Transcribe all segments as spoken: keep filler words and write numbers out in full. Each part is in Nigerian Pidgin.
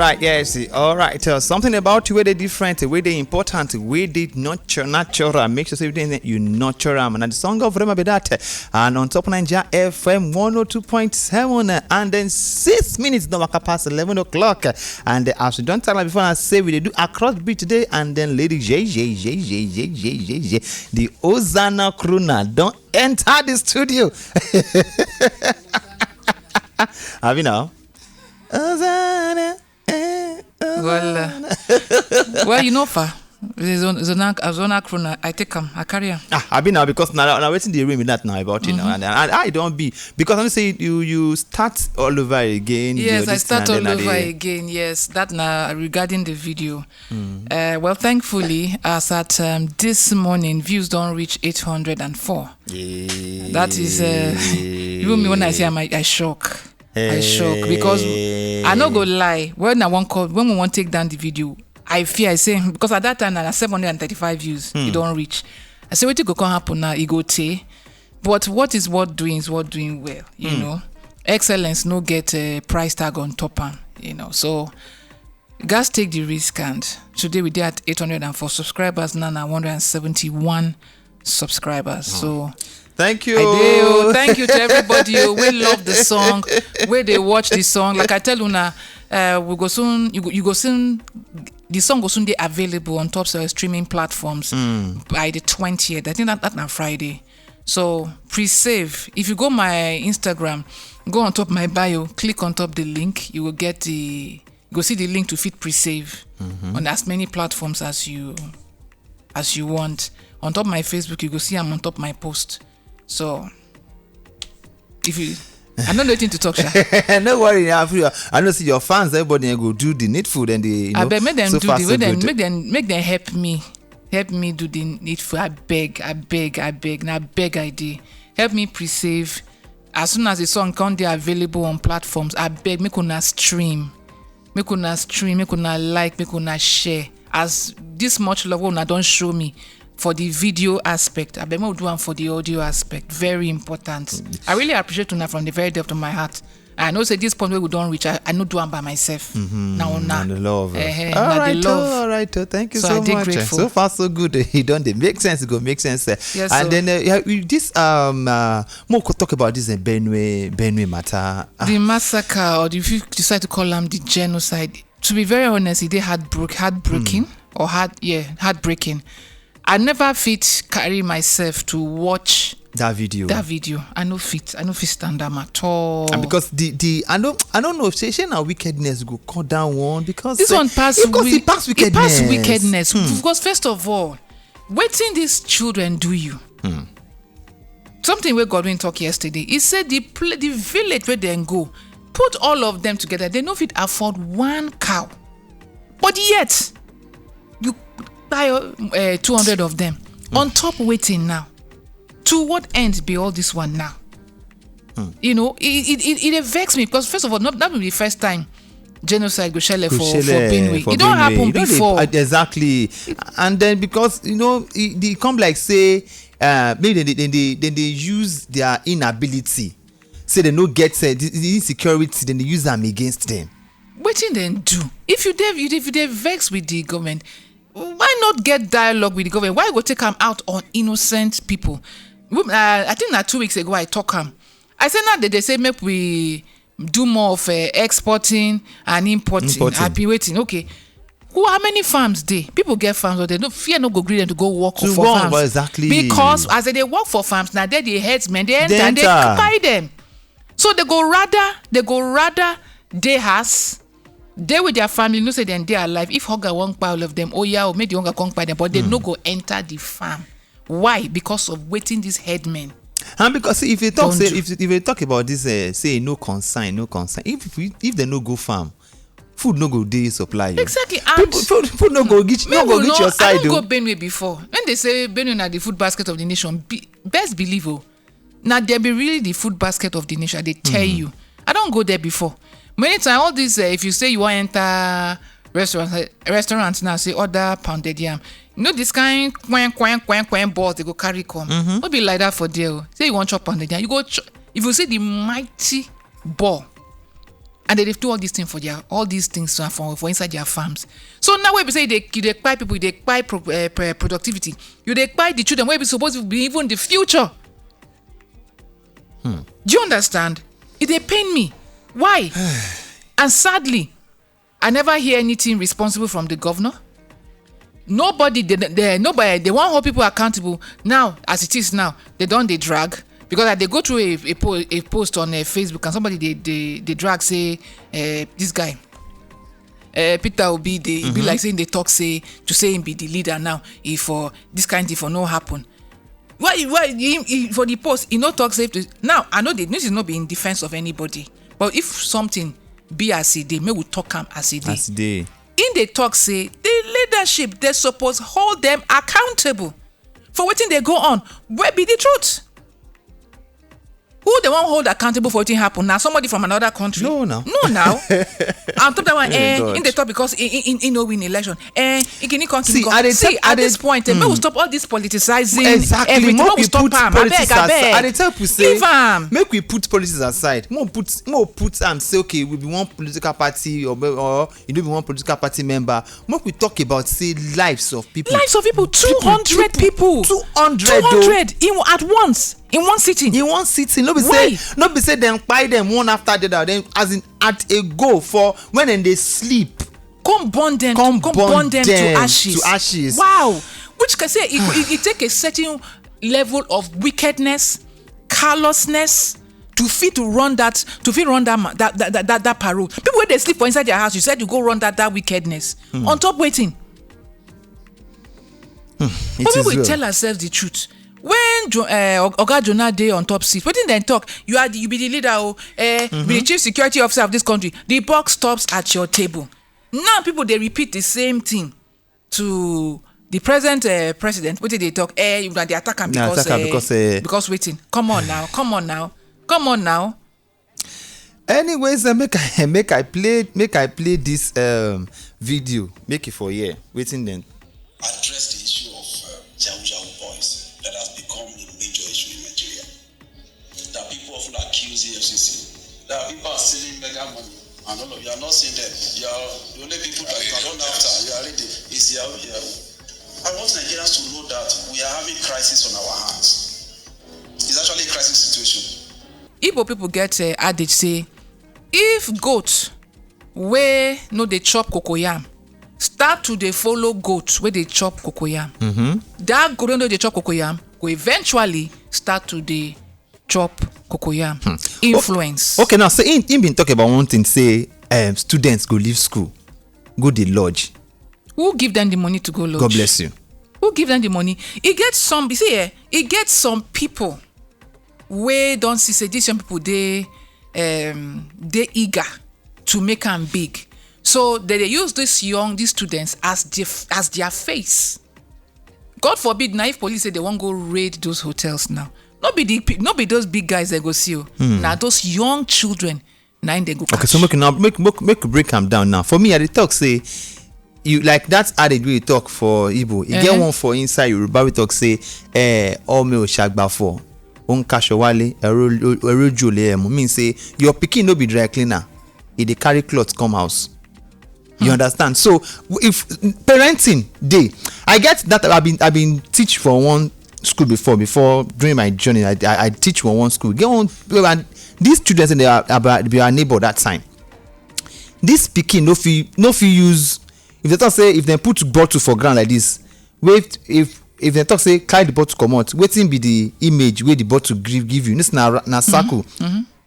Right, yes, all right. Uh, something about you where they different, where they important, where they nurture, natural. Make sure say everything you nurture them. And the song of Rema be that. And on top of Nigeria F M one oh two point seven, uh, and then six minutes, no waka past eleven o'clock. Uh, and uh, as we don't tell her before, I say we dey do across beat today, and then Lady J J J J J J J J, the Ozana Kruna, don't enter the studio. Have you now? Ozana. Eh, Well, uh, well, you know, fa. The Zon- Zona, uh, Zona Krona, I take him, I carry him. Ah, I be now because now, now waiting the room with that now about you know, and, and I don't be because I'm saying you you start all over again. You Yes, I audition start and all then I over dey- again. Yes, that now regarding the video. Uh, well, thankfully, as at um, this morning, views don't reach eight hundred and four. That is, uh, even me when I say I'm, I, I shock. I shock because I no go lie. When I want call, when we want take down the video, I fear I say because at that time na seven hundred and thirty-five views e don reach. I say wetin go come happen now? E go tey. But what is worth doing is worth doing well. You know, excellence no get a price tag on top am. You know, so gas take the risk, and today we dey at eight hundred and four subscribers, now na one hundred and seventy-one subscribers. So Thank you. I do. Thank you to everybody who will love the song, where they watch the song. Like I tell una, uh, we go soon. You go, you go soon. The song go soon be available on top uh, streaming platforms by the twentieth. I think that that's on Friday. So pre-save. If you go my Instagram, go on top my bio, click on top the link. You will get the go see the link to fit pre-save on as many platforms as you as you want. On top my Facebook, you go see I'm on top my post. So if you I don't know anything to talk, sha. No worry, I feel- I know see your fans, everybody go do the needful and the you know, I bet make them so do far, the so way then good. Make them make them help me. Help me do the needful. I beg, I beg, I beg. Now beg I dey. Help me pre-save. As soon as the song come dey available on platforms, I beg make una stream. Make una stream, make una like, make una share. As this much love wey una don show me for the video aspect, I beg make we do am for the audio aspect. Very important. I really appreciate una from the very depth of my heart. I know say this point wey we don reach, I, I no do am by myself. Na una. Na the love. Eh, eh, All na the right, love. oh, all right. Oh, thank you So so, I dey much. grateful. So far, so good. It don't dey make sense. It go make sense. eh. Yes, And sir. then uh, yeah, we- this um uh, more could talk about this uh, Benue Benue matter. Ah, The massacre, or if you decide to call them the genocide, to be very honest, it dey heartbreak, heartbreaking or heart, yeah, heartbreaking. I never fit carry myself to watch that video. that video. I no fit, I no fit stand am at all. And because the the I don't I don't know if say say na wickedness go cut down one because This uh, one pass because wi- it pass it wickedness. pass wickedness. Because first of all, wetin these children do you? Something wey Godwin talk yesterday, he said the pla- the village where dem go, put all of them together, they no fit afford one cow, but yet you buy uh, two hundred of them on top waiting now. To what end be all this one now? You know, it it it, it dey vex me because first of all, not that will be the first time genocide go shele Go for shele for Benue. for It don't Benue. happen You know, they- before. uh, exactly. And then because you know, it, they come like say, uh, maybe they they, they, they, they use their inability, say they no get uh, the, the insecurity, then they use them against them. Wetin dem do? If you dey if you dey vex with the government, why not get dialogue with the government? Why go take am out on innocent people? We- Uh, I think na two weeks ago I talk am. I say now they, they say make we do more of uh, exporting and importing. Importing. I've been waiting. Okay. Who how many farms dey? People get farms, but they no fear no go gree them to go work To for work, farms. well, exactly. Because as they dey work for farms, now they the headsmen they enter, They they enter. buy them. So they go rather they go rather dey house, dey with their family, know say dem dey alive. If hunger wan kpai all of them, oh yeah, oh, make the hunger come kpai them, but they no go enter the farm. Why? Because of wetin these headmen. And because see, if you talk Don't say do. if, if you talk about this uh, say no concern, no concern, if we, if they no go farm, food no go dey supply you. Exactly, and People, food, food no go reach, Me no go will reach not- your I side don't go though. Benue before. When they say Benue na the food basket of the nation, be, best believe oh, na dem be really the food basket of the nation. They tell you. I don't go there before. Many times, all this uh, if you say you want enter restaurant, uh, restaurant now say order pounded yam. You know this kind quen quen quen quen balls they go carry come. No be like that for there. Oh. Say you want chop pounded yam, you go. Ch- if you see the mighty ball And they dey do all these things for their, all these things for, for, for inside their farms. So now wey be say you dey, you dey kpai people, you dey kpai pro, uh, productivity, you dey kpai the children wey be supposed to be even the future. Hmm. Do you understand? It dey pain me. Why? And sadly, I never hear anything responsible from the governor. Nobody, they, they, nobody, they wan hold people accountable. Now, as it is now, they don dey drag. Because I dey go through a, a, po a post on uh, Facebook, and somebody dey, dey, dey drag say, uh, this guy, uh, Peter Obi, dey, mm -hmm. Be like saying they talk say, to say him be the leader now, if for this kind thing for no happen. Why, why he, he, for the post, he no talk safe to, now, I know the news is not be in defense of anybody, but if something be as e dey, make we talk am as e dey. As e dey. In dey talk say the leadership, they suppose hold them accountable for wetin dey go on. Where be the truth? Who they wan hold accountable for wetin happen? Now somebody from another country. No, now. No, now. On top that one, eh, in the top because he, he, he no win election. Eh, he can come. See, at this point, eh, mm. Make we stop all this politicizing. Exactly. Everything. Make we stop am. Abeg, abeg. I dey tell you say, make we put politics aside. Make we put, make we put am say, okay, we be one political party or, or you know, be one political party member. Make we talk about say lives of people. Lives of people. Two hundred people. Two hundred. Two hundred at once. In one sitting. In one sitting. No be say, no be say dem kpai dem one after the other. Then, as in, at a go for when dem dey sleep. Come burn them. Come burn them to ashes. To ashes. Wow. Which can say it, it, it take a certain level of wickedness, callousness to fit to run that, to fit run that, that, that, that, that parole. People wey dey sleep for inside their house, you said you go run that, that wickedness. Mm. On top wetin? Hmm. But we will tell ourselves the truth. When jo uh, Oga Jonah dey on top seat, wetin dem talk? You are the, you be the leader, oh, eh, mm -hmm. Be the chief security officer of this country. The buck stops at your table. Now people dey repeat the same thing to the present uh, president. Wetin dey talk? Eh, you dey attack am because, uh, because, uh, because wetin? Come on now, come on now, come on now. Anyways, uh, make I make I play make I play this um, video. Make it for here. Waiting then. Address the issue of uh, Yahoo Yahoo boys that has become a major issue in Nigeria. That people often accuse E F C C. That people are stealing mega money, and all of you are not seeing them. You are the only people that you can run after. You are ready. Is Yahoo Yahoo. I want Nigerians to know that we are having crisis on our hands. It's actually a crisis situation. Igbo people get uh, adage say, if goat wey no dey chop cocoyam start to dey follow goat wey dey chop cocoyam, mm -hmm. That goat wey no dey chop cocoyam go eventually start to dey chop cocoyam. Hmm. Influence. Okay, now say him, him been talk about one thing, say um, students go leave school, go dey lodge. Who give them the money to go lodge? God bless you. Who give them the money? E get some, you see, eh, e get some people wey don see say these young people dey um, dey eager to make am big. So they dey use these young, these students as the, as their face. God forbid, now if police say they wan go raid those hotels now, no be the pe- no be those big guys they go see you. Hmm. Now those young children, now they go catch. Okay, so make now make make make we break am down now. For me, I dey talk say you like that adage wey you talk for Igbo. You get, uh-huh, one for inside Yoruba we talk say eh ome osagbafo onkashowale erojole emu mean say your pikin no be dry cleaner. E dey carry cloth come house. You understand? So w- if parenting dey, I get that. I been I been teach for one school before before during my journey. I I, I teach for one school. Get one and these children say they are about be our neighbor that time. This pikin no fit no fit use if they talk say if they put bottle for ground like this, wait if if they talk say carry the bottle comot, wetin be the image wey the bottle give give you? This na na circle.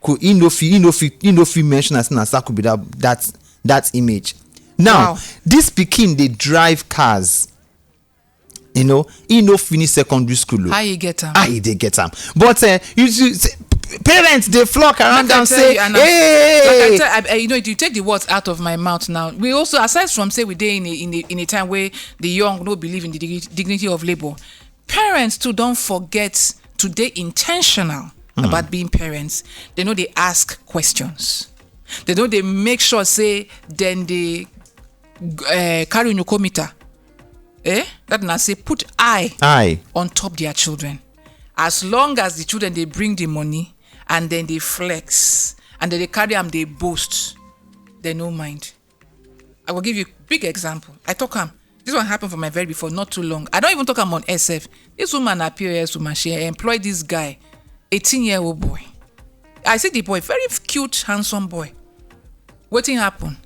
Could he no fit he no fit he no fit mention as na circle be that that that image. Now, wow, this pikin dey drive cars. You know, he no finish secondary school. How he get am? How he dey get am? But uh, you, you see, parents dey flock around and say, hey, I, I, you know, you take the words out of my mouth now. We also, aside from say we dey in a, in a, in a time where the young no believe in the dig- dignity of labor, parents too don forget to dey intentional about being parents. They no dey ask questions. They no dey make sure say then they uh, carry unukometer. Eh? That na say put eye, eye on top their children. As long as the children dey bring the money and then they flex and then they carry am dey boast, They no mind. I will give you big example. I talk am. This one happened for my very before, not too long. I don't even talk am on S F. This woman, a P O S woman, she employed this guy, eighteen year old boy. I see the boy, very cute, handsome boy. Wetin happen?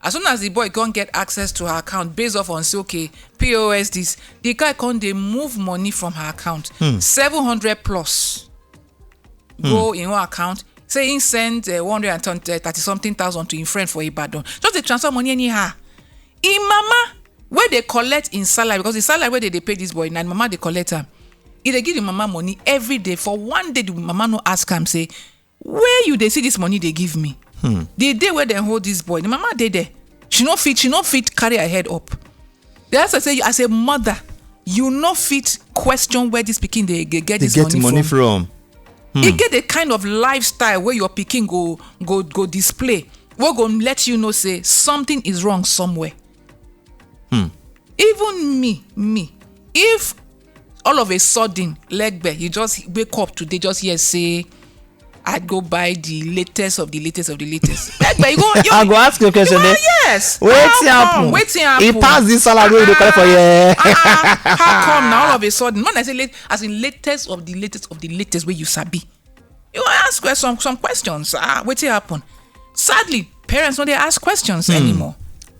As soon as the boy come get access to her account, based off on say, okay, P O S this, the guy come dey move money from her account, seven hundred plus. Go in one account, say he send uh, one hundred and thirty something thousand to him friend for Ibadan. Just dey transfer money anyhow. Him mama, where they collect in salary, because the salary where they, they pay this boy, na him mama they collect am. He dey give the mama money every day. For one day, the mama no ask am say, "Where you dey see this money they give me?" The day where they hold this boy, the mama dey there. She no fit, she no fit carry her head up. They ask her say, as a mother, you no fit question where this pikin dey get this money from. E get the kind of lifestyle where your pikin go go go display, wey go let you know say something is wrong somewhere. Even me, me, if all of a sudden, legbe, you just wake up today, just hear say, "I go buy the latest of the latest of the latest." Legbe, you go, you, I go ask you a question. Go, eh? Yes. Wetin happen? Wetin happen? E pass this salary wey you dey collect for here. Uh-uh. How come now all of a sudden? When I say late, as in latest of the latest of the latest wey you sabi, you ask some some questions. Ah, wetin happen? Sadly, parents no dey ask questions anymore.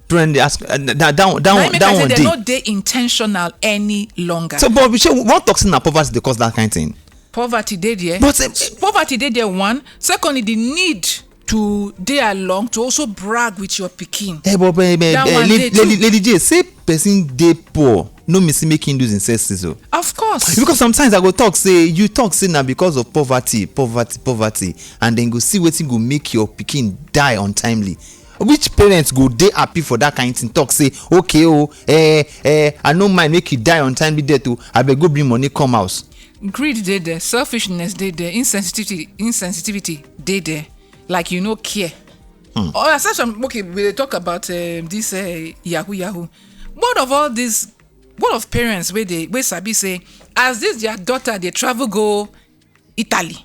Parents dey ask uh, that that that one that one dey. They no dey intentional any longer. So, but we say one toxin na poverty dey cause that kind thing. Poverty dey there. But uh, poverty dey there, one. Secondly, the need to dey along to also brag with your pikin. Hey, but, but, but, that one lady, dey too. Lady, lady J, say person dey poor no mean say make him lose him senses o. Of course. Because sometimes I go talk say, you talk say na because of poverty, poverty, poverty, and then go see wetin go make your pikin die untimely. Which parents go dey happy for that kind thing? Talk say, okay, oh, eh, eh, I no mind make you die untimely death, oh, I beg go bring money come house. Greed dey there, selfishness dey there, insensitivity, insensitivity dey there, like you no care. Or assumption, okay, we dey talk about um, this uh, yahoo yahoo. What of all this? What of parents wey dey wey sabi say, as this their daughter dey travel go Italy,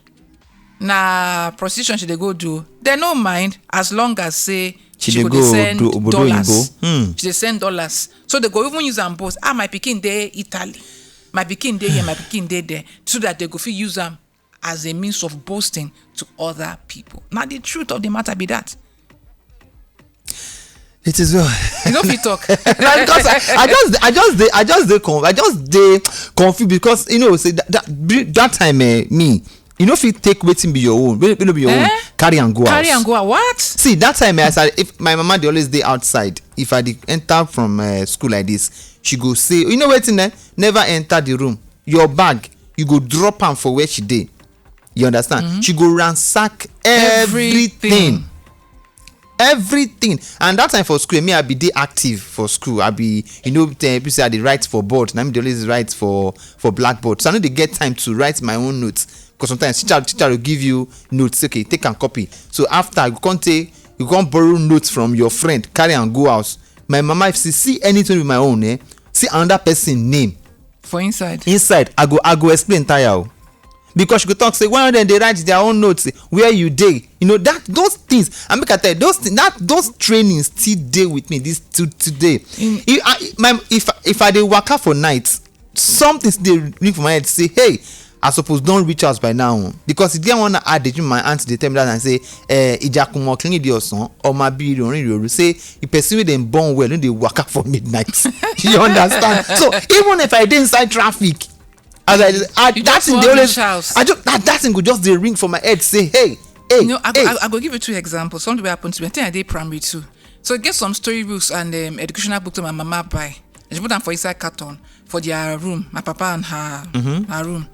na prostitution she dey go do? They no mind as long as say she dey go dey send dollars. She dey send dollars, so they go even use am boast, ah, my pikin dey Italy, my pikin dey here, my pikin dey there, so that they go fit use am as a means of boasting to other people. Na the truth of the matter be that. It is well. You no fit talk. Because I, I just, I just, dey, I just dey, con- I just dey confused because you know, say that that, that time, eh, me, you no fit take wetin be your own, wey wey no be your own, carry and go out. Carry and go out. What? See that time, eh, as I, if my mama dey always dey outside, if I dey enter from uh, school like this, she go say, you know wetin, eh? Never enter the room. Your bag, you go drop am for where she dey. You understand? She go ransack everything. Everything. And that time for school, me, I be dey active for school. I be, you know, tell people say I dey write for board. Na me dey always write for for blackboard. So I no dey get time to write my own notes. Because sometimes teacher teacher will give you notes. Okay, take and copy. So after you can't take you can't borrow notes from your friend, carry and go house. My mama, if she see anything with my own, eh, see another person name for inside. Inside, I go I go explain tire o. Because she go talk say one of them dey write their own notes where you dey. You know that those things. I make I tell you, those things, that those trainings still dey with me this to today. If I, my, if if I dey waka for night, something still dey ring for my head say, hey, I suppose don reach house by now o. Because e get one adage my aunt dey tell me that time say, eh, ìjàkùmọ̀ kì í rìn di ọ̀sán, ọmọ abirùn rìn òru. Say the person wey dem born well no dey waka for midnight. You understand? So even if I dey inside traffic, as I, I that thing dey always, I just that, that thing go just dey ring for my head say, hey, hey, no, I go, hey. I, I go give you two examples. Something wey happen to me. I think I dey primary two. So get some story books and um, educational books wey my mama buy. And she put am for inside carton for their room, my papa and her her room.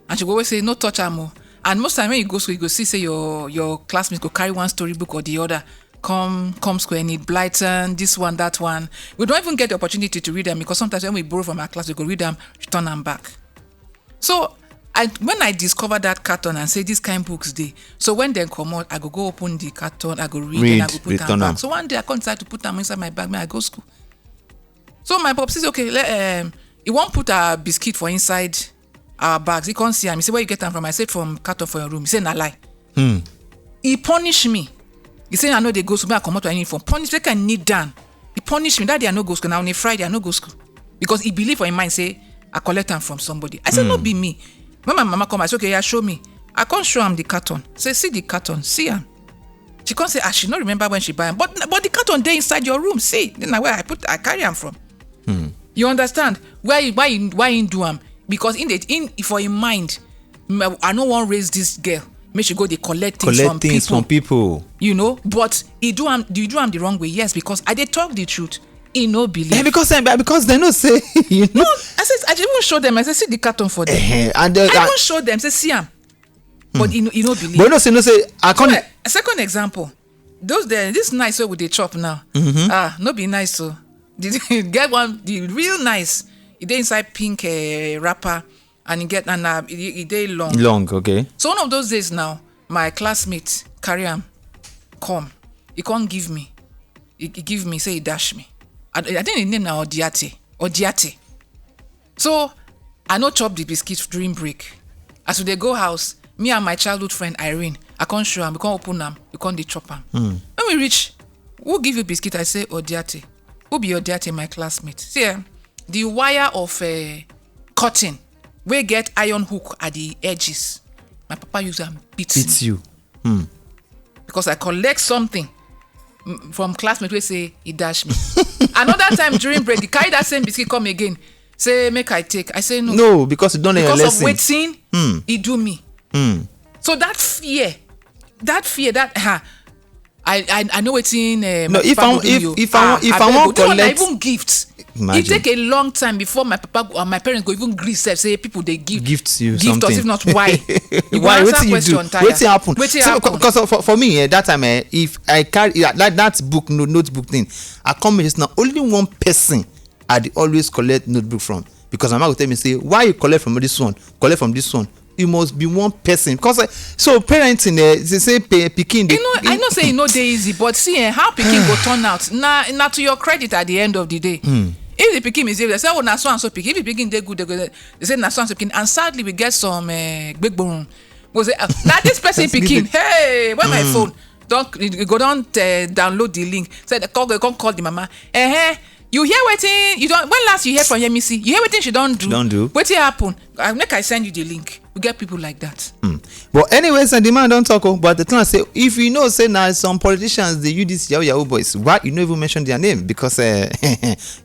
And she go always say, no touch am o. And most time when you go school, you go see say your your classmates go carry one story book or the other come come school, any Brighton, this one, that one. We don't even get the opportunity to read them because sometimes when we borrow from our class, we go read them, return them back. So I when I discover that carton and say this kind books dey, so when dem comot, I go go open the carton, I go read, and I go put am back. So one day I come decide to put am inside my bag, make I go school. So my pop say, okay, let, um, he wan put our biscuit for inside our bags. He come see am. He say, where you get am from? I said, from carton for your room. He say, na lie. He punish me. He say I no dey go school, make I comot my uniform. Punish, make I kneel down. He punish me. That day I no go school. Now on a Friday I no go school because he believe for him mind say I collect am from somebody. I say no be me. When my mama come, I say okay, yeah, show me. I come show am the carton. Say see the carton, see am. She come say ah, she no remember when she buy am, but but the carton dey inside your room. See, then na where I put, I carry am from. You understand why he why he why he do am? Because in the in for him mind, "Mm, I no wan raise this girl, make she go dey collect things from Collect things people." From people. You know, but he do am, you do am the wrong way. Yes, because I dey talk the truth. He no believe. Eh, because eh, because they know say you know. I said I even show them. I said see the carton for them. Eh, and the, I uh, even show them. Say see am, but he no he no believe. But no say no say I can't. A second example, those there, this nice way we dey chop now. Ah, no be nice so. Get one, the real nice. E dey inside pink uh, wrapper and e get and uh, e, e dey long. Long, okay. So one of those days now, my classmate carry am come. He come give me. He, he give me, say he dash me. I, I think the name na Odiate. Odiate. So I no chop the biscuit during break. As we dey go house, me and my childhood friend Irene, I come show am, we come open am, we come dey chop am. When we reach, who give you biscuit? I say Odiate. Who be Odiate? My classmate. See, eh, the wire of uh, curtain wey get iron hook at the edges. My papa use am beat me It's you. because I collect something mm, from classmate wey say he dash me. Another time during break, he carry that same biscuit come again. Say make I take. I say no. No, because you don't learn your Because of lesson. Wetin he do me. So that fear, that fear, that ha, I I, I know wetin. Uh, No, my if papa I go do if me o. if I Ah, if I abeg o, want that one na collect, even gift. Imagine. It take a long time before my papa go, and my parents go even gree sef say people dey give Gift you gift us. Something. If not, why? You go Why? answer Wetin you do? Question, tire. Wetin happen? Wetin So, happen? Because for, for me, eh, that time, eh, if I carry yeah, that that book no, notebook thing, I come here now. Only one person I dey always collect notebook from because my mama go tell me say why you collect from this one, collect from this one. You must be one person because eh, so parenting eh, they say pay, pikin dey. You know, I know say e no dey easy, but see eh, how pikin go turn out na na to your credit at the end of the day. If the pikin misbehave, they say oh na so and so pikin. If the pikin dey good, they go they say na so and so pikin. And sadly, we get some uh, gbegborun. We say ah, na this person pikin. Hey, where my phone? Don you go don uh, download the link. Say the call go come call the mama. Eh, eh, you hear wetin you don when last you hear from Yemisi? You hear wetin she don do? Don do. Wetin happen? Uh, make I send you the link. We get people like that. But anyways, and the man don talk oh, but the thing I say, if you know say na some politicians dey use this yahoo yahoo boys, why you no even mention their name? Because uh,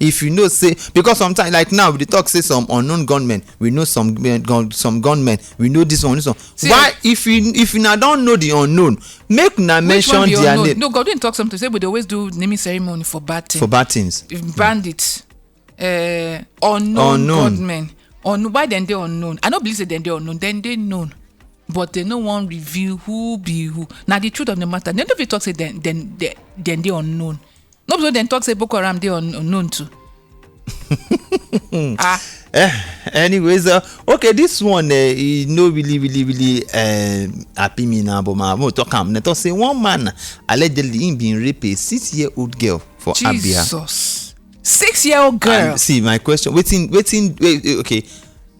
if you know say because sometimes like now we dey talk say some unknown gunmen, we know some uh, gun, some gunmen, we know this one, this one. See, Why if you if you now don't know the unknown, make una Which mention one be their unknown? name No, God didn't talk something. Say we dey always do naming ceremony for bad thing. For bad things. Bandits, uh, unknown, Unknown. Gunmen, unknown. Why then they unknown? I don't believe say then they unknown. Then they known, but they no one reveal who be who. Now the truth of the matter, they don't fit talk say then then they, then they unknown. No, so then talk say Boko Haram they un- unknown too. Ah, Eh, anyways, uh, okay, this one uh, e no really, really, really uh, happy me now, but my mo talk am. They talk say one man allegedly him been rape a six-year-old girl for Abia. Jesus, six-year-old girl. And see my question. Waiting, waiting. Wait, eh, okay.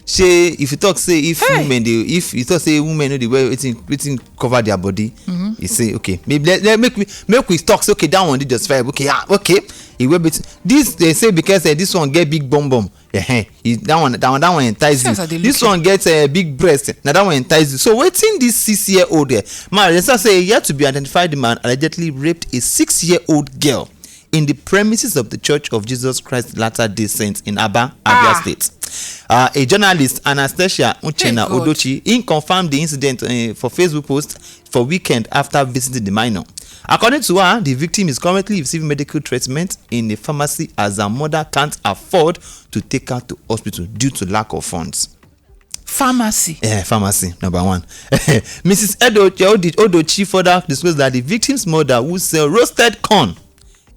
Say if you talk say if Hey. women dey if you talk say women no dey wear wetin wetin cover their body, you say okay maybe let, let make we make we talk say okay that one dey justifiable okay ah okay e wear but this they say because uh, this one get big bum bum. Uh-huh. He, that one, that one, that one entice See as I you. dey This look one gets a big breast. Now that one entice you. So waiting this six-year-old there, man, they start say yet to be identified man allegedly raped a six-year-old girl in the premises of the Church of Jesus Christ Latter-day Saints in Aba, Abia Ah. State. Uh, a journalist, Anastasia Uchenna Hey, God. Odochi, he confirmed the incident uh, for Facebook post for weekend after visiting the minor. According to her, the victim is currently receiving medical treatment in a pharmacy as her mother can't afford to take her to hospital due to lack of funds. Pharmacy. Yeah, pharmacy number one. Missus Edo Odochi further disclosed that the victim's mother, who sell roasted corn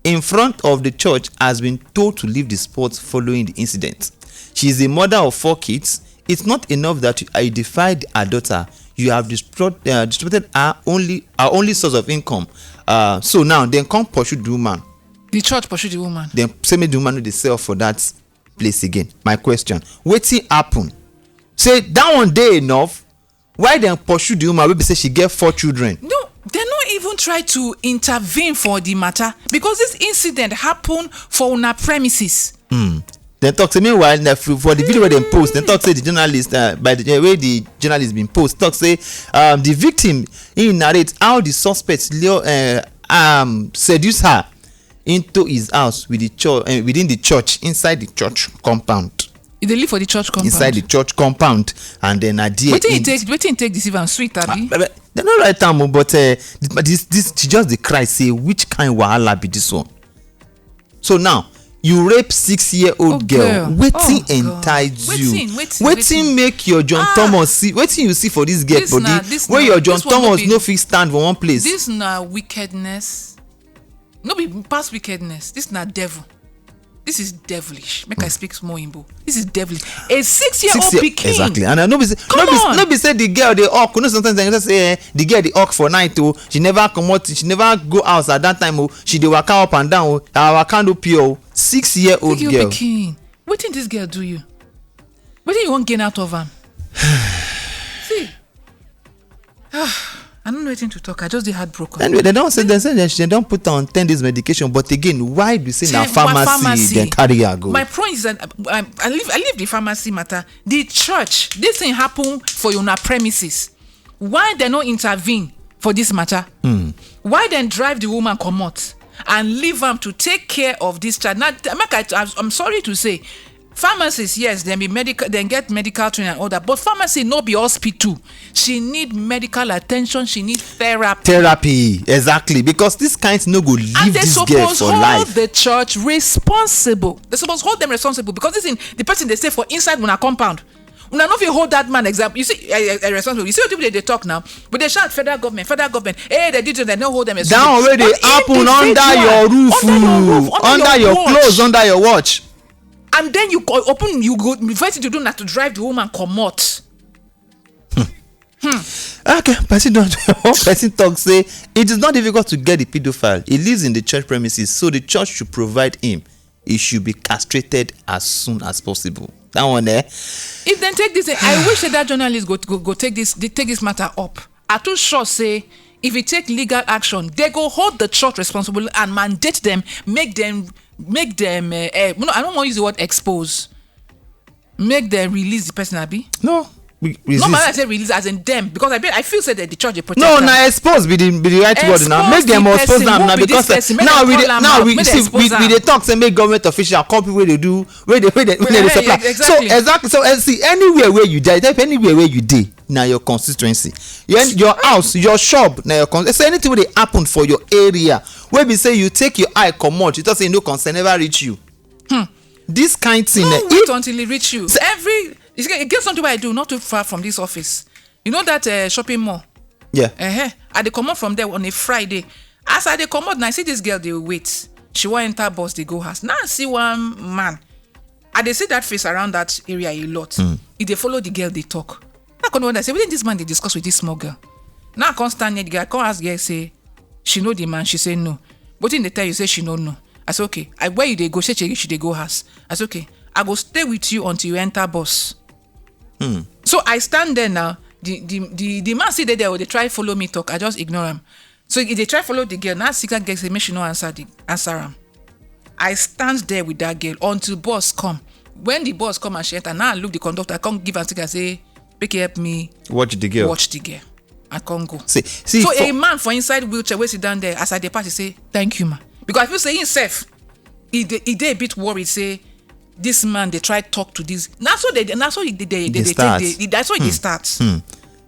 in front of the church, has been told to leave the spot following the incident. She is a mother of four kids. It's not enough that you identified her daughter. You have disrupted, uh, disrupted her only her only source of income. Uh, so now, then come pursue the woman. The church pursue the woman. Then say make the woman no dey sell for that place again. My question: wetin happen? Say that one dey enough. Why dem pursue the woman wey be say she get four children? No, they no even try to intervene for the matter, because this incident happened for una premises. Dem talk say, meanwhile, na for for the video wey dem post, dem talk say the journalist, uh, by the way the journalist bin post, talk say, um, the victim, he narrate how the suspect lure, uh, um, seduce her into his house with the church, uh, within the church, inside the church compound. You dey live for the church compound. Inside the church compound, and then na there. Wetin he in- take? Wetin he take deceive am? Sweet, abi? Ah, but dem no write am o, but, uh, this, this, this, she just dey cry say, which kind wahala be this one? So now, you rape six year old Oh, girl. girl. Wetin Oh, God. entice you? Wetin, wetin, Wetin wetin? Make your John Ah. Thomas see? Wetin you see for this girl This body? na- this Wey na- your John this one no Thomas be- no fit stand for one place? This na wickedness. No be past wickedness. This na devil. This is devilish. Make I speak small Igbo. This is devilish. A six year old Six year, pikin. Exactly. And I no be say, Come no be, on. No be say the girl dey hawk. You know, sometimes dem just say, eh, the girl dey hawk for night. Oh, she never comot. She never go house at that time. Oh, she dey waka up and down. Oh, her waka no pure. Oh, six year old Six year girl. Old pikin. Wetin this girl do you? Wetin you wan gain out of am? See, I don't know wetin to talk. I just dey heartbroken. Anyway, dem don say, dem say dem don put on ten days medication, but again, why be say na Say, my pharmacy pharmacy. Dem carry her go? My point is that, um, I leave, I leave the pharmacy matter. The church, this thing happen for una premises. Why dem no intervene for this matter? Why dem drive the woman comot and leave am to take care of this child? Now, th- make I, I'm, I'm sorry to say, pharmacists, yes, dem be medical, dem get medical training and all that, but pharmacy no be hospital. She need medical attention. She need therapy. Therapy, exactly, because this kind no go leave And they this girl suppose for hold life. The church responsible. They suppose hold them responsible, because this thing, the person dey stay for inside una compound. Una no fit hold that man example. You see, eh, eh, eh, responsible. You see what people dey, dey talk now? But they shout, "Federal government, federal government." Hey, they did it. They no hold them responsible. That one wey dey One happen under individual, your roof, under your oh, roof, under under your your watch. Clothes, under your watch. And then you go open, you go, the first thing to do na to drive the woman comot. Okay, person don one person talk say it is not difficult to get the pedophile. He lives in the church premises, so the church should provide him. He should be castrated as soon as possible. That one there. If dem take this, I wish say that journalist go, go, go take this, they take this matter up. I too sure say if you take legal action, they go hold the church responsible and mandate them, make them, make them. Uh, uh, no, I don't want to use the word expose. Make them release the person, abi? No. We, we No, see- but I say release as in them, because I be, I feel say that the church dey protect No, am. Na expose be the be the right word now. Make them Expose expose the them now, person. Who be this because person? Make now dem we call dey, am now out. We Make see, dem we, expose we dey am. Talk say make government official call people wey dey do, wey dey, wey dey, wey dey Yeah, supply. yeah, exactly. So exactly. So, eh, see, anywhere where you dey, type anywhere where you dey, na your constituency. Your, your house, your shop, na your con. So anything wey dey happen for your area, wey be say you take your eye comot, you talk say e no concern, never reach you. This kind thing, No eh, wait if until e reach you. Every, you see, e get something wey I do not too far from this office. You know that, uh, shopping mall? Yeah. Uh-huh. I dey comot from there on a Friday. As I dey comot, na I see this girl dey wait. She wan enter bus dey go house. Now I see one man. I dey see that face around that area a lot. He dey follow the girl dey talk. Now I come wonder say wetin this man dey discuss with this small girl. Now I come stand near the girl. I come ask the girl say she know the man. She say no. Wetin dey tell you say she no know? I say okay. I, where you dey go? She say she dey go house. I say okay. I go stay with you until you enter bus. So I stand there now. The the the, the man still dey there, dey try follow me talk. I just ignore am. So he dey try follow the girl. Now I see that girl say make she no answer the answer am. I stand there with that girl until bus come. When the bus come and she enter, now I look the conductor. I come give am ticket. I say make he help me Watch the girl. Watch the girl. I come go. See, see. So for- a man for inside wheelchair wey sit down there, as I dey pass, he say thank you, ma, because I feel say himself, he dey, he dey a bit worried say this man dey try talk to this. Na so they, na so he dey, they, They they, start. They, they, that's why they start.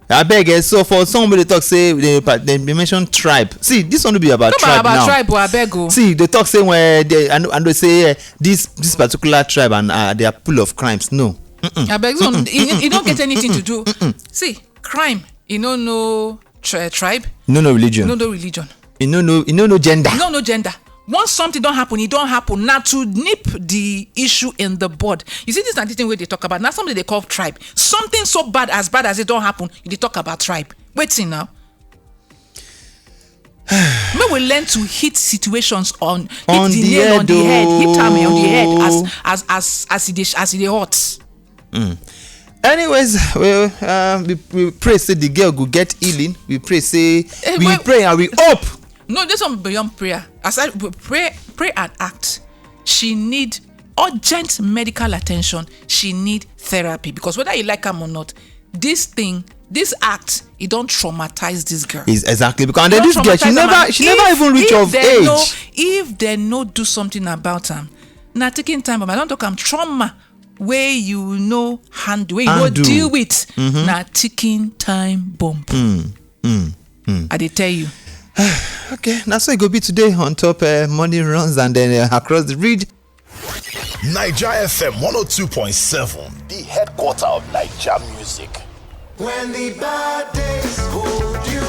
Abeg, eh, so for some wey dey talk say they, pa- they mention tribe. See, this one no be about Talk tribe about now. Tribe, oh, abeg o. See, they talk say when they, I know, I know say, eh, this, this particular tribe and, uh, they are full of crimes. No. Abeg, so e, e, e don't get anything to do. See, crime, you know, no tri- tribe, No, no religion. no, no religion, You know, no, you know, no gender. no, no gender. Once something don't happen, it don't happen. Now to nip the issue in the bud. You see, this is the thing where they talk about. Now something they call tribe. Something so bad, as bad as it don't happen, they talk about tribe. Waiting now. May we learn to hit situations on, hit On the the nail on head, the head, hit hammer on the head as oh. as as as it is as it is hot. Anyways, we, uh, we, we pray say the girl go get healing. We pray say, Eh, we well- pray and we hope. No, this one beyond prayer. Aside, we pray, pray and act. She need urgent medical attention. She need therapy, because whether you like am or not, this thing, this act, it don't traumatize this girl. Is exactly because, and Don't then this girl, she traumatize am. never, she If- never even reach if of they age. No, if they no do something about am, na ticking time bomb. I don't talk am trauma where you know handle, where you know Handle. deal with, na ticking time bomb. I dey tell you. Okay, now so it go be today on top uh, money runs and then uh, across the read. Niger F M one oh two point seven, the headquarter of Niger music. When the bad days hold you